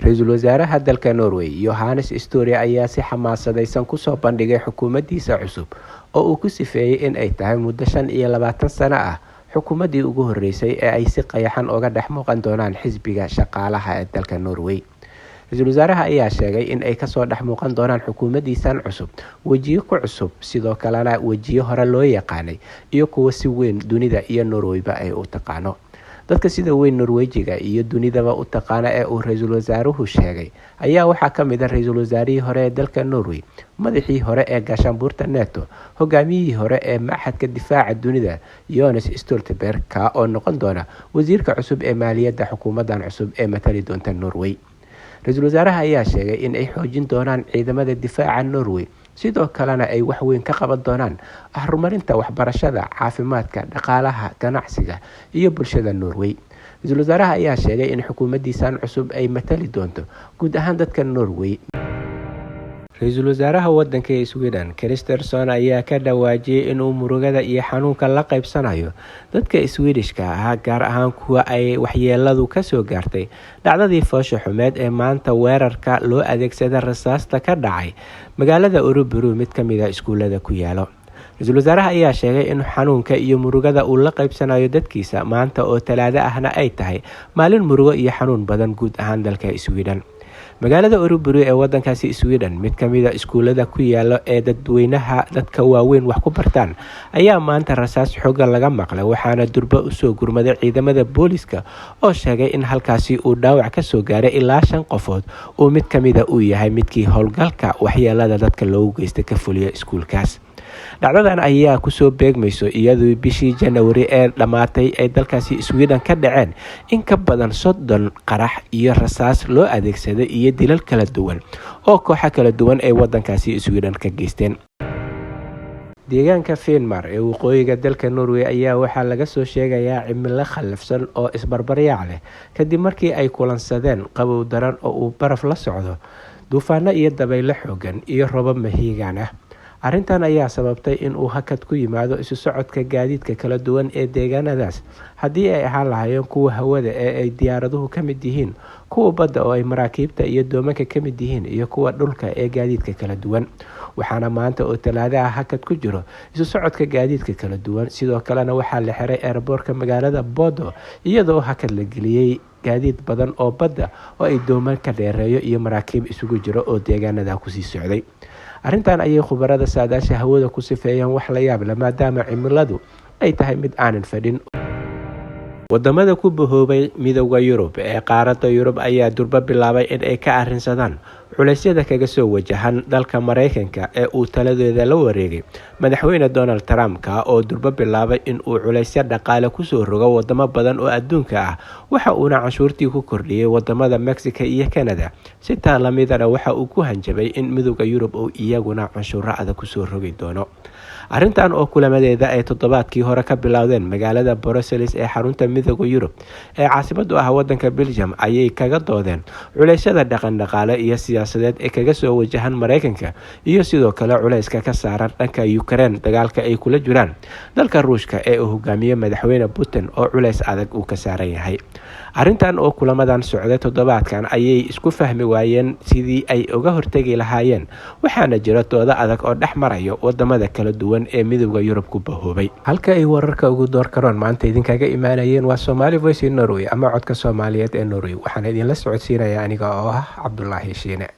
Ra-iisul wasaaraha dalka Norway Johannes Store ayaa si xamaasadaysan kusoo bandhigay xukuumaddiisa cusub oo uu ku sifeeyey in ay tahay muddo 25 sano ah xukuumaddii ugu horeysay ee ay si qayaxan uga dhex muuqan doonaan xisbiga shaqaalaha ee dalka Norway. Ra-iisul wasaaraha ayaa sheegay in ay kasoo dhex muuqan doonaan xukuumaddiisan cusub wejiyo ku cusub, sidoo kalena wejiyo hore loo yaqaanay iyo kuwo si weyn dunida iyo Norwayba ay u taqaano. Dadka sida weyn Norwejiga iyo dunidaba u taqaana ee uu ra-iisul wasaaruhu sheegay ayaa waxaa ka mid ah ra-iisul wasaarihii hore ee dalka Norway, madaxii hore ee gaashaanbuurta NATO, hogaamiyihii hore ee Maxadka Difaaca Dunida Jonas Stoltenberg, ka oo noqon doona wasiirka cusub ee maaliyadda xukuumadan cusub ee matali doonta Norway. Ra-iisul wasaaraha ayaa sheegay in ay xoojin doonaan ciidamada difaaca Norway, sidoo kalena ay wax weyn ka qaban doonaan horumarinta waxbarashada, caafimaadka, dhaqaalaha, ganacsiga iyo bulshada Norway. Ra-iisul wasaaraha ayaa sheegay in xukuumaddiisan cusub ay matali doonto guud ahaan dadka Norway. Ra-iisul wasaaraha wadanka Sweden Kristersson ayaa ka dhawaajiyey inuu murugada iyo xanuunka la qaybsanayo dadka Swedishka ah, gaar ahaan kuwa ay waxyeeladu kasoo gaartay dhacdadii foosha xumeed ee maanta weerarka loo adeegsada rasaasta ka dhacay magaalada Uruburu, mid kamid a iskuulada ku yaalo. Ra-iisul wasaaraha ayaa sheegay in xanuunka iyo murugada uu la qaybsanayo dadkiisa maanta oo Talaado ahna ay tahay maalin murugo iyo xanuun badan guud ahaan dalka Sweden. Magaalada Uruburu ee wadankaasi Sweden, mid kamid a iskuulada ku yaalo ee dadweynaha dadka waaweyn wax ku bartaan ayaa maanta rasaas xooga laga maqlay, waxaana durba usoo gurmaday ciidamada booliska oo sheegay in halkaasi uu dhaawac kasoo gaaray ilaa 5 qofood, uu mid kamida uu yahay midkii howlgalka waxyeelada dadka loogu geystay ka fuliya iskuulkaas. Dhacdadan ayaa kusoo beegmayso iyadoo bishii Janawari ee dhammaatay ay dalkaasi Sweden ka dhaceen in ka badan 30 qarax iyo rasaas loo adeegsaday iyo dilal kala duwan oo kooxo kala duwan ay wadankaasi Sweden ka geysteen. Deegaanka Finnmar ee waqooyiga dalka Norway ayaa waxaa laga soo sheegayaa cimilo khallafsan oo isbarbaryaac leh kadib markii ay kulansadeen qabow daran oo uu baraf la socdo, duufaano iyo dabaylo xoogan iyo roobab mahiigaan ah. Arrintan ayaa sababtay in uu hakad ku yimaado isu socodka gaadiidka kala duwan ee deegaanadaas, haddii ay ahaan lahaayeen kuwa hawada ee ay diyaaraduhu ka mid yihiin, kuwa badda oo ay maraakiibta iyo doomanka ka mid yihiin, iyo kuwa dhulka ee gaadiidka kala duwan. Waxaana maanta oo Talaadaha hakad ku jiro isu socodka gaadiidka kala duwan, sidoo kalena waxaa la xiray eerboorka magaalada Bodo, iyadoo hakad la geliyey gaadiid badan oo badda oo ay dooman ka dheereeyo iyo maraakiib isugu jiro oo deegaanada kusii socday. Arrintan ayay khubarada saadaasha hawada ku sifeeyeen wax la yaab leh, maadaama cimiladu ay tahay mid aanan fadhin. Wadamada ku bahoobay Midowda Yurub ee qaaradda Yurub ayaa durba bilaabay in ay ka arrinsadaan culeysyada kaga soo wajahan dalka Mareykanka ee uu taladeeda la wareegay madaxweyne Donald Trump, ka oo durba bilaabay in uu culeysyo dhaqaale kusoo rogo wadamo badan oo adduunka ah. Waxa uuna canshuurtii ku kordhiyey wadamada Mexico iyo Canada. Si taa lamidana waxa uu ku hanjabay in Midowda Yurub uu iyaguna canshuuro adag kusoo rogi doono. Arrintan oo kulamadeeda ay toddobaadkii hore ka bilowdeen magaalada Brussels ee xarunta Midowda Yurub ee caasimadu ah wadanka Belgium ayay kaga doodeen culeysyada dhaqan dhaqaale iyo siyaasadeed ee kaga soo wajahan Mareykanka, iyo sidoo kale culeyska ka saaran dhanka Ukraine, dagaalka ay kula jiraan dalka Ruushka ee uu hogaamiye madaxweyne Putin oo culeys adag uu ka saaran yahay. Arrintan oo kulamadan socday toddobaadkan ayay isku fahmi waayeen sidii ay uga hortegi lahaayeen, waxaana jira doodo adag oo dhex marayo wadamada kala duwan ee Midowda Yurub ku bahoobay. Halka ay wararka ugu door karoon maanta idinkaga imaanayeen waa Somali Voice in Norway ama Codka Soomaaliyeed ee Norway. Waxaana idinla socodsiinaya aniga oo ah Cabdulaahi Shiine.